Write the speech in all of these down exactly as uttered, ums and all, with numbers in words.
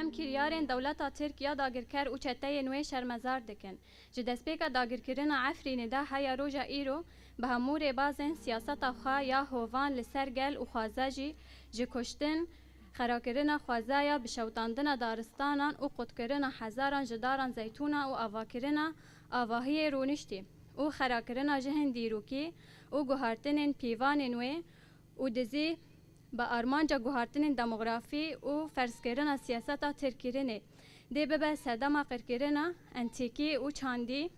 Em kiryarên dewleta Tirk ya dagirker û çeteyên wê şermezar dikin. Ji destpêka dagirkirina Efrînê de heya roja îro bi hemû rêbazên siyaseta xwe ya hovan li ser gel û xwaze jî ji kuştin, xerakirina xwezaya, bişewitandina daristanan û qutkirina hezaran ji daran zeytûna û avakirina avahiyê rûniştî û xerakirina jihên dîrokî û guhartinên pîvanên wê û dizî bi armanca guhartinên demografî û ferzkirina siyaseta tirkkirinê dê bibe sedema qirkirina entîkî û çandî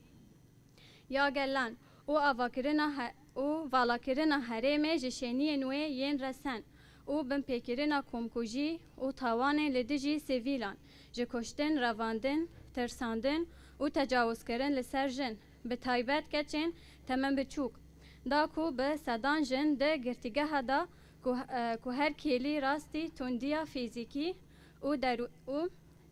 ya gelan û avakirina he-, û valakirina herêmê ji şêniyên wê yên resen û binpêkirina komkujî û tawanên li dijî sivîlan, ji kuştin, revandin, tirsandin û tecawizkirin li ser jin, bi taybet keçên temenbiçûk, da ku bi sedan jin di girtîgeha da ku, e, ku her kêlî rastî tundiya fîzîkî û derû-, û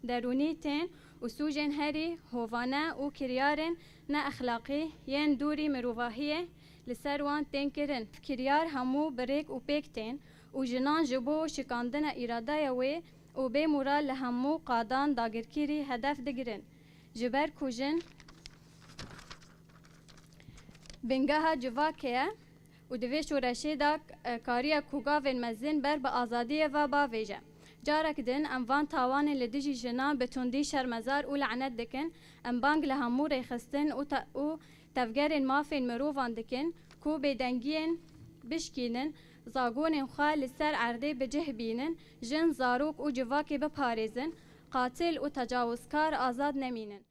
derûnî tên û sûcên herî hovane û kiryarên neexlaqî yên dûrî mirovahiyê li ser wan tên kirin. Kiryar hemû bi rêk û pêk tên û jinan ji bo şikandina îradeya wê û bê moral li hemû qadan dagirkirî hedef digirin. Ji ber ku jin bingeha civakê ye û di vê şoreşê de, e, kariye ku gavên mezin ber bi azadiyê ve bavêje. Carek din em van tawanên li dijî jinan bi tundî şermezar û lanet dikin. Em bang li hemû rêxistin û te-, û tevgerên mafên mirovan dikin ku bêdengiyên bişkînin, zagonên xwe li ser erdê bi cih bînin, jin, zarok û civakê biparêzin, qatil û tecawizkar azad nemînin.